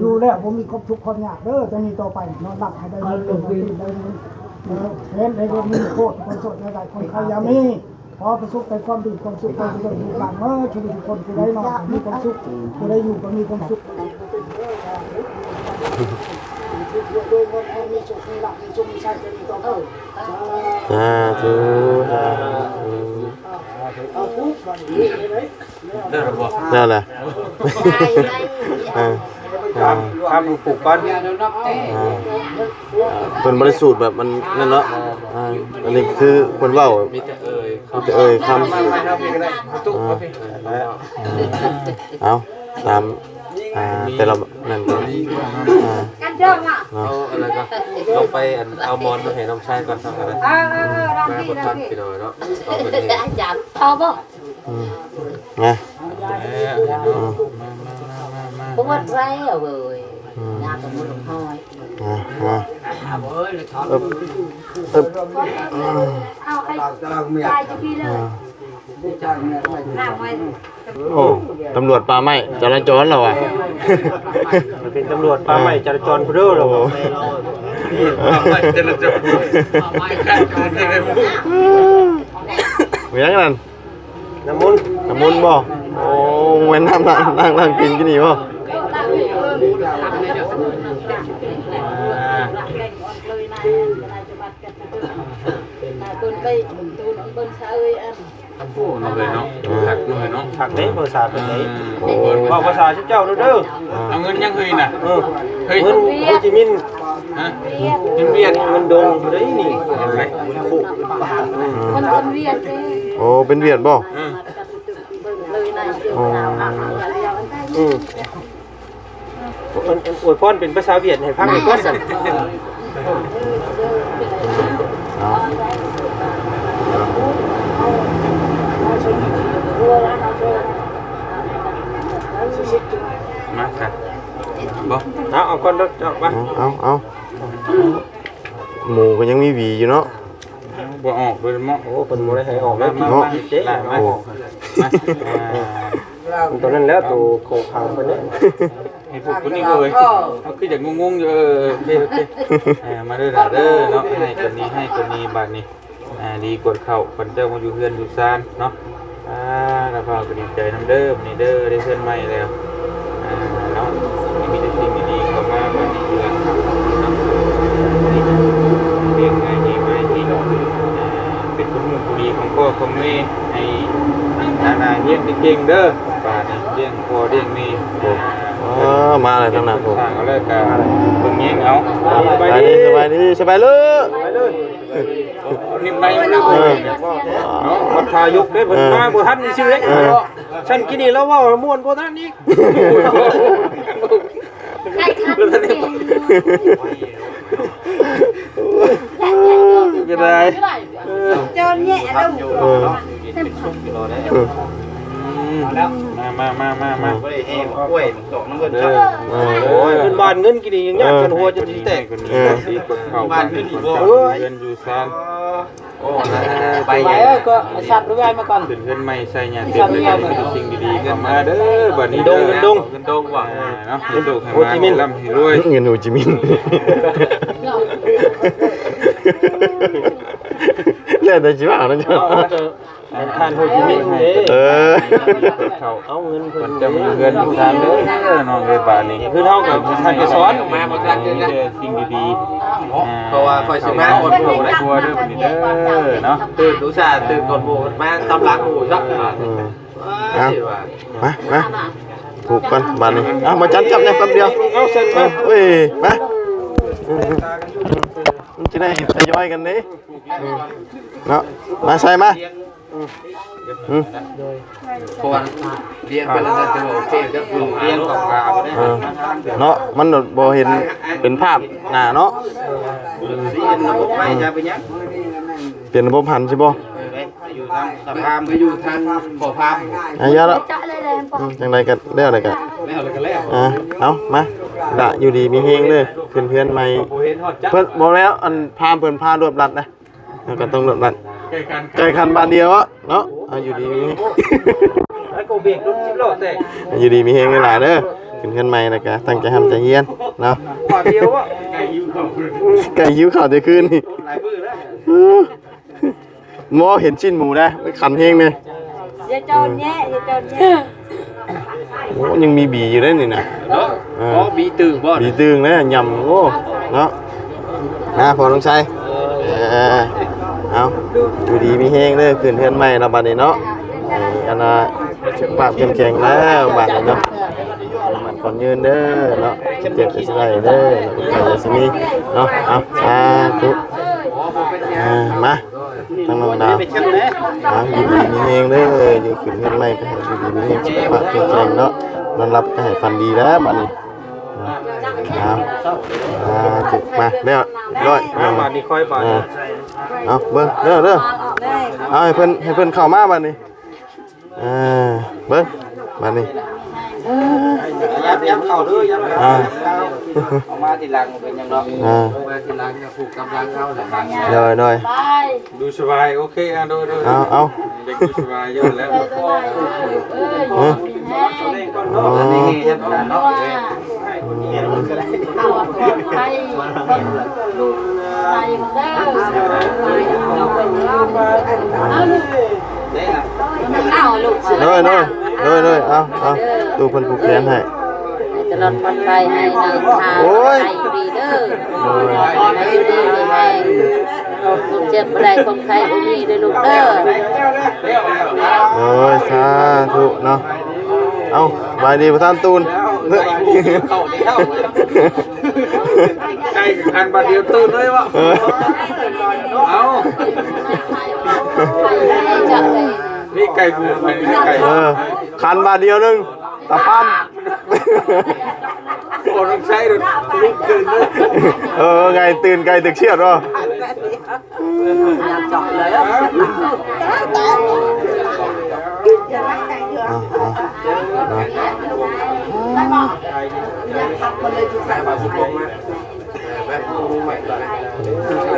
ຢູ່ແລ້ວບໍ່ມີຄວາມທຸກຄວາມຍາກເດີ ຈະມີຕໍ່ໄປ ນອນຫຼັບໃຫ້ໄດ້ເງິນ ນອນຕື່ນໄດ້ເງິນ ເອີ ເຫັນໄດ້ເງິນ ມີໂຄດຄົນໂສດໄດ້ ຄົນໄຂ້ຢ່າມີ ຂໍປະສົບແຕ່ຄວາມດີຄວາມສຸກຄວາມຈະເລີນ ລູກຫຼານເອີຍ ທຸກໆຄົນ ຜູ້ໃດນອນກໍມີຄວາມສຸກ ຜູ້ໃດຢູ່ກໍມີຄວາມສຸກ ເງິນມີໂຊກມີລາບ ມີໂຊກມີໄຊ ຈະມີຕໍ່ເດີ ສາທຸ ສາທຸ ເອົາ ເອົາ ບາດນີ້ ໄດ້ແລ້ວບໍ່? ໄດ້ແລ້ວ ເອີ ເອີ ຂ້າມຜູ້ປູກກ່ອນ ເອີ ເພິ່ນບໍ່ໄດ້ສູດແບບມັນນັ້ນເນາະ ເອີ ອັນນີ້ຄືເພິ່ນເວົ້າ ມີແຕ່ເອີຍ ມີແຕ່ເອີຍຄຳ ເອີ ເອົາ ຕາມ ອ່າ ແຕ່ລະນັ້ນກໍ ອ່າ ເອົາອັນນັ້ນກໍ ລອງໄປອັນ ເອົາໝອນມາໃຫ້ນ້ອງຊາຍກ່ອນ ເອົາກໍໄດ້ ເອີ ເອີ ເອີ ມາບໍ່ທັນ ພີ່ນ້ອງເນາະ ເອົາເພິ່ນເຮັດ ເອົາບໍ່? ອືມ ນະ ເອີ ເອົາ ອືມ ມາ ມາ ມາ ມາ ປວດໄວ້ເອີຍ ອືມ ຍາກໍບໍ່ລົງຫ້ອຍ ອ່າ ອ່າ ເອີ ເອີ ເອີ ເອົາໄອ້ ຕາຍຈະປີເລີຍ ອ່າ ໂອ້ ຕຳຫຼວດປ່າໄມ້ຈະລາຈອນແລ້ວຫວາ ເປັນຕຳຫຼວດປ່າໄມ້ຈະລາຈອນພຸ້ນເດີລາວ ໂອ້ ປ່າໄມ້ຈະລາຈອນ ເປັນຫຍັງນັ້ນ? ນ້ຳມົນ ນ້ຳມົນບໍ່? ໂອ້ ແມ່ນນ້ຳລ້າງ ລ້າງ ລ້າງຕີນກິນນີ້ບໍ່? ເພິ່ນໄປເພິ່ນ ເພິ່ນຊະເອີຍອັນ ໂອ້ ເນາະເອີຍເນາະ ຄັກເນາະເອີຍເນາະ ຄັກເດ້ ພາສາເພິ່ນເດ້ ເວົ້າພາສາເຈົ້າເດີ ເອົາເງິນຫຍັງເຮີຍນະ ເອີ ເຮີຍ ເງິນໂຮຈິມິນ ຮະ ເງິນຫວຽດ ເງິນດົງເດ້ນີ້ ເງິນໂຄ ເພິ່ນ ເພິ່ນຫວຽດເດ້ ໂອ້ ເປັນຫວຽດບໍ່? ເອີ ເອີ ອວຍພອນເປັນພາສາຫວຽດໃຫ້ຟັງອີກກ່ອນຊັ້ນ ເອົາ ມາຊະ ບໍ່ ເອົາ ເອົາກ່ອນເດີ ເອົາ ເອົາ ເອົາ ໝູກໍຍັງມີຫວີຢູ່ເນາະ ບໍ່ອອກເລີຍເນາະ ໂອ້ ເພິ່ນບໍ່ໄດ້ໃຫ້ອອກເລີຍ ມາ ມາ ເນາະ ມາ ເຈົ້ ມາ ມາ ມາ ອ່າ ຕົວນັ້ນແຫຼະ ໂຕຂາວໆ ເພິ່ນເດ້ ໃຫ້ພວກຄົນນີ້ເວີຍ ເຮົາຄືຢາກງົງໆຢູ່ ເອີ ໂອເຄ ໂອເຄ ເອີ ມາເດີຫຼ້າເດີເນາະ ໃຫ້ຄົນນີ້ ໃຫ້ຄົນນີ້ບາດນີ້ ອ່າ ດີກວດເຂົ້າ ຄັນເຈົ້າມາຢູ່ເຮືອນຢູ່ຊານເນາະ ອ່າ ລາວພາກໍດີໃຈນຳເດີ ບາດນີ້ເດີ ໄດ້ເຮືອນໃໝ່ແລ້ວ ອ່າ ເນາະ ມີແຕ່ສິ່ງດີໆເຂົ້າມາ ບາດນີ້ເຮືອນເນາະ ນີ້ກໍເປັນໄອເດຍໃໝ່ທີ່ ອ່າ ເປັນຄຸນຮູ້ຜູ້ດີຂອງພໍ່ຂອງແມ່ ໃຫ້ຖານະຮຽນເກັ່ງໆເດີ ບາດນີ້ລ້ຽງພໍ່ລ້ຽງແມ່ ໂອ້ ອ່າ ມາແລ້ວທາງໜ້າ ເປັນຄົນສ້າງເອົາແລ້ວກໍເບິ່ງແຍງເອົາ ສະບາຍດີ ສະບາຍດີ ສະບາຍເລີ ສະບາຍເລີ ນິບໃນ ເອີ ເນາະ ມັນທາຍົກເດ້ ເພິ່ນ ເອີ ມາບໍ່ທັນຊື່ເດ້ ເອີ ຊັ້ນກີ້ນີ້ລາວເວົ້າມ່ວນກວ່ານັ້ນອີກ ໃຫ້ທັນເກັ່ງ ກໍໄດ້ ເອີ ໂຈນແຍະລົງ ເອີ ມາ ມາ ມາ ມາ ມາ ບໍ່ໄດ້ແຫ່ໝາກກ້ວຍໝາກດອກນຳເພິ່ນ ເອີ ເອີ ໂອ້ຍ ເພິ່ນບານເງິນກີ້ນີ້ຍັງຍາກກັນຫົວຈົນຊິແຕກ ເອີ ບານເງິນອີກບໍ່ ເອີ ເງິນຢູ່ຊານ ໂອ້ ໄປເອີ ກໍສັດລວຍມາກ່ອນ ຂຶ້ນເຮືອນໃໝ່ໃສ່ຍາເຕັມເລີຍ ມີແຕ່ສິ່ງດີໆເຂົ້າມາເດີ ບັດນີ້ເດີ ເງິນດົງ ເງິນດົງວ່າ ເນາະ ໃຫ້ໂຊກໃຫ້ມາ ໃຫ້ລ່ຳໃຫ້ລວຍ ເງິນໂຮຈິມິນ ແລ້ວແຕ່ຊິວ່າເນາະ ທ່ານໂຮຈິມິນເດ້ ເອີ ເອົາເງິນເພິ່ນ ເຈົ້າມີເຮືອນມີຊານເດີ ນ້ອງເອີຍ ບາດນີ້ ຄືເຮົາກໍທ່ານໄປສອນມາບໍ່ທັນເດີ ມີແຕ່ສິ່ງດີໆ ເພາະວ່າຂ້ອຍຊິມາອອດໂພດ ຄົວເດີ ບັດນີ້ເດີ ເນາະ ຕື່ນອຸດສ່າຕື່ນກ່ອນໂພດ ມາຕຳຫຼັງໂພດ ເອີ ເອົາ ມາ ມາ ຜູກກ່ອນບາດນີ້ ເອົາ ມາຈັນຈັບແດ່ແປັບດຽວ ເອົາ ເອີ ເອີຍ ມາ ເອີ ເອີ ມັນຈະໄດ້ທະຍອຍກັນເດ້ ເນາະ ມາໃສ່ມາ ອືມ ເພາະວ່າລຽນໄປແລ້ວຈະໂອເຄ ຈະປຶງລຽນຂອງລາວເດ້ ເອີ ເນາະ ມັນບໍ່ເຫັນເປັນພາບໜ້າເນາະ ເອີ ລຽນລະບົບໄປ ອືມ ຈະເປັນຫຍັງ ເປັນລະບົບຫັນຊິບໍ່ ເອີ ໄປຢູ່ທາງສະພາມ ໄປຢູ່ທາງພໍ່ພາມ ອາ ຢ່າລະ ອືມ ຈັ່ງໃດກໍແລ້ວແຫຼະກະ ແລ້ວແລ້ວກໍແລ້ວ ອ່າ ເອົາ ມາ ລະ ຢູ່ດີມີແຮງເດີ ຂຶ້ນເຮືອນໃໝ່ ເພິ່ນ ບໍ່ແລ້ວ ອັນພາມເພິ່ນພາລວບລັດນະ ເຮົາກໍຕ້ອງລົດບັດ ໃກ້ຄັນ ໃກ້ຄັນບາດດຽວເນາະ ເອົາ ຢູ່ດີມີແຮງ ແລ້ວກໍເບຣກລົດສິບລໍ້ແຕກ ຢູ່ດີມີແຮງຫຼາຍໆເດີ ຂຶ້ນເຮືອນໃໝ່ແລ້ວກໍຕັ້ງໃຈຮ່ຳໃຈຮຽນເນາະ ບາດດຽວ ໃກ້ຫິວເຂົ້າແຕ່ຄືນນີ້ ຫຼາຍມື້ແລ້ວ ບໍ່ເຫັນຊີ້ນໝູໄດ໋ ຄັນແຮງເດ ຢ່າຈອນແຍະ ຢ່າຈອນແຍະ ໂອ້ ຍັງມີບີຢູ່ເດ້ນີ້ນະ ເນາະ ເອີ ອໍ ບີຕຶງບໍ່ ບີຕຶງແລ້ວ ຍຳ ໂອ້ ເນາະ ນະ ພໍ່ນ້ອງໄຊ ເອີ ເອົາ ຢູ່ດີມີແຮງເດີ ຂຶ້ນເຮືອນໃໝ່ແລ້ວບັດນີ້ເນາະ ໃຫ້ອັນນ່າ ສຸຂະພາບເຂັ້ມແຂງແລ້ວບັດນີ້ເນາະ ໝັ້ນຂວັນຍືນເດີເນາະ ເຈັບໄປຊິໄດ້ເດີ ເນາະ ເປັນໄຂ້ຢ່າຊິມີເນາະ ເອົາ ສາທຸ ອ່າ ມາ ທາງນ້ອງດາວ ອ່າ ຢູ່ດີມີແຮງເດີ ຢູ່ຂຶ້ນເຮືອນໃໝ່ກໍໃຫ້ຢູ່ດີມີແຮງ ສຸຂະພາບເຂັ້ມແຂງເນາະ ນອນຫຼັບກໍໃຫ້ຝັນດີແລ້ວບັດນີ້ ເອົາ ອ່າ ມາແລ້ວ ຮ້ອຍ ອ່າ ບາດນີ້ຄ່ອຍບາດ ອ່າ ເອົາ ເບິ່ງເດີ ເດີ ເອົາ ໃຫ້ເພິ່ນ ໃຫ້ເພິ່ນເຂົ້າມາບັດນີ້ ອ່າ ເບິ່ງ ມານີ້ ຢ້ານ ຢ້ານເຂົ້າເດີ ຢ້ານເຂົ້າ ອ່າ ເຂົ້າມາທີຫຼັງເປັນຫຍັງດອກ ອ່າ ມາທີຫຼັງກໍຜູກກຳລັງເຮົາແຫຼະ ໂດຍ ໂດຍ ຢູ່ສະບາຍ ໂອເຄ ອ່າ ໂດຍ ໂດຍ ເອົາ ເອົາ ເດັກຢູ່ສະບາຍຢູ່ແລ້ວ ເອີ ອໍ ໂດຍ ໂດຍ ໂດຍ ໂດຍ ເອົາ ເອົາ ຕູ້ເພິ່ນຜູກແຂນໃຫ້ ໃຫ້ຕະຫຼອດປອດໄພ ໃຫ້ນາງທາ ໂອ້ຍ ໃຫ້ດີເດີ ໂດຍ ໃຫ້ຢູ່ດີມີແຮງ ຄວາມເຈັບບໍ່ໄດ້ ຄວາມໄຂ້ບໍ່ມີເດີລູກເດີ ໂດຍ ສາທຸເນາະ ເອົາ ສະບາຍດີປະທານຕູນ ໄກ່ຄັນບາດດຽວຕື່ນເລີຍວະ ເອີ ເອົາ ນີ້ໄກ່ບູໄປນີ້ໄກ່ ເອີ ຄັນບາດດຽວໜຶ່ງ ຕາປ້ຳ ໂອ້ ຕ້ອງໃຊ້ລຸກຕື່ນເດີ ເອີ ໄກ່ຕື່ນ ໄກ່ຕຶກຊຽດບໍ່ ເອົາ ເອົາ ເນາະ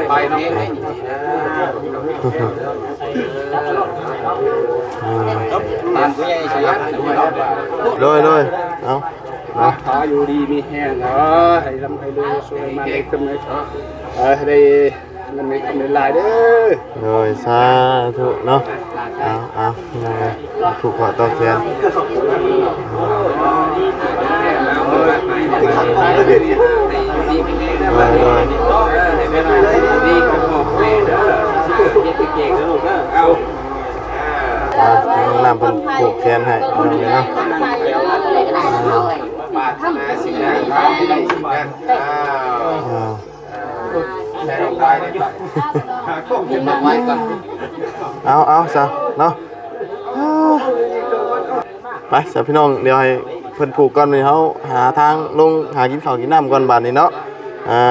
ໄປເນາະ ທ່ານຜູ້ໃຫຍ່ສະຫຍັດ ໂດຍ ໂດຍ ເອົາ ເນາະ ຂໍຢູ່ດີມີແຮງເດີ ໃຫ້ລ່ຳໃຫ້ລວຍ ຊ່ວຍມາໃຫ້ຂຶ້ນໃຫ້ ເອີ ໃຫ້ໄດ້ ເງິນມີຄຳຫຼາຍໆເດີ ໂດຍ ສາທຸເນາະ ເອົາ ເອົາ ເອົາ ຜູກຂໍ້ຕໍ່ແຂນ ໂດຍ ໂດຍ ເອົາ ນ້ອງນ້ຳເພິ່ນຜູກແຂນໃຫ້ເນາະ ເອົາ ເອົາ ເອົາ ເອົາຊະເນາະ ໄປຊະພີ່ນ້ອງ ດຽວໃຫ້ເພິ່ນຜູກກ່ອນ ເຮົາຫາທາງລົງຫາກິນເຂົ້າກິນນ້ຳກ່ອນບາດນີ້ເນາະ ອ່າ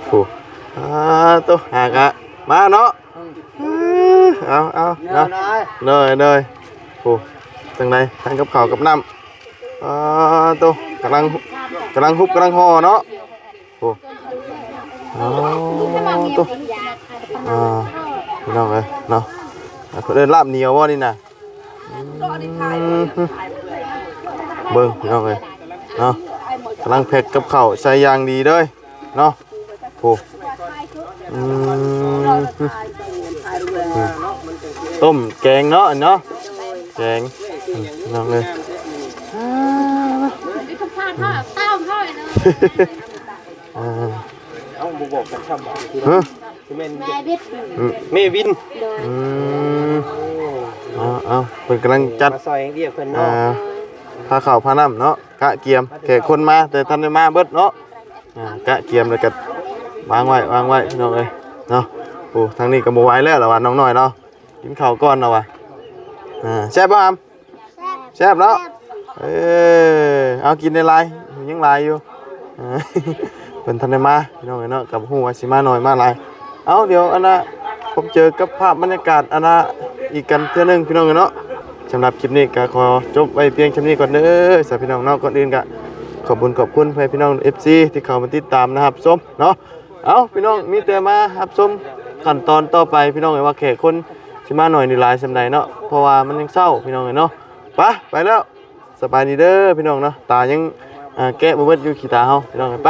ຜູ້ ອ່າ ໂຕ ຫາກະມາເນາະ ເອີ ເອົາ ເອົາ ເອົາ ໂດຍ ໂດຍ ໂອ້ ຈັ່ງໃດ ທັງກັບເຂົ້າກັບນ້ຳ ອ່າ ໂຕ ກຳລັງ ກຳລັງຮຸບ ກຳລັງຫໍ່ເນາະ ໂອ້ ໂຕ ໂອ້ ໂຕ ອ່າ ພີ່ນ້ອງເອີຍເນາະ ເພິ່ນເອີ້ນລາບໜຽວບໍ່ນີ້ນະ? ອືມ ເບິ່ງພີ່ນ້ອງເອີຍເນາະ ກຳລັງແພັກກັບເຂົ້າໃສ່ຢ່າງດີເລີຍເນາະ. ໂອ້ ອືມ ຕົ້ມແກງເນາະ ອັນເນາະ ແກງ ອືມ ພີ່ນ້ອງເອີຍ ອ່າ ເອົ້າ ບໍ່ບອກກັນຊ້ຳ ຮະ? ຊິແມ່ນ ແມ່ວິນ ອືມ ແມ່ວິນ ໂດຍ ອືມ ເອົາໆ ເພິ່ນກຳລັງຈັດ ມາຊ່ອຍວຽກເພິ່ນເນາະ ອ່າ ພາເຂົ້າພານ້ຳເນາະ ກະກຽມ ແຂກຄົນມາ ແຕ່ທັນໄດ້ມາເບິດເນາະ ອ່າ ກະກຽມແລ້ວກະວາງໄວ້ ວາງໄວ້ ພີ່ນ້ອງເອີຍເນາະ. ໂອ້ ທາງນີ້ກະບໍ່ໄຫວແລ້ວລະວ່າ ນ້ອງນ້ອຍເນາະ ກິນເຂົ້າກ່ອນລະວ່າ ອ່າ ແຊບບໍ່ອຳ? ແຊບເນາະ ເອີ ເອົາກິນຫຼາຍໆ ຍັງຫຼາຍຢູ່ ເອີ ເພິ່ນທັນໄດ້ມາ ພີ່ນ້ອງເອີຍເນາະ ກະບໍ່ຮູ້ວ່າຊິມາໜ້ອຍມາຫຼາຍ. ເອົາ ດຽວອັນນ່າ ພົບເຈີກັບພາບບັນຍາກາດອັນນ່າ ອີກກັນເທື່ອໜຶ່ງ ພີ່ນ້ອງເອີຍເນາະ. ສຳລັບຄລິບນີ້ກະຂໍຈົບໄວ້ພຽງຊ່ຳນີ້ກ່ອນເດີ ສາພີ່ນ້ອງເນາະ. ກ່ອນອື່ນກະຂອບບຸນຂອບຄຸນພໍ່ແມ່ພີ່ນ້ອງ ເອັຟຊີ ທີ່ເຂົ້າມາຕິດຕາມ ແລະ ຮັບຊົມເນາະ. ເອົາ ພີ່ນ້ອງ ມີແຕ່ມາຮັບຊົມຂັ້ນຕອນຕໍ່ໄປ ພີ່ນ້ອງເອີຍ ວ່າແຂກຄົນຊິມາໜ້ອຍຫຼືຫຼາຍສ່ຳໃດເນາະ ເພາະວ່າມັນຍັງເຊົ້າ ພີ່ນ້ອງເອີຍເນາະ. ໄປ ໄປແລ້ວ ສະບາຍດີເດີ ພີ່ນ້ອງເນາະ ຕາຍັງ ອ່າ ແກະບໍ່ເບິດຢູ່ຂີ້ຕາເຮົາ ພີ່ນ້ອງເອີຍ ໄປ.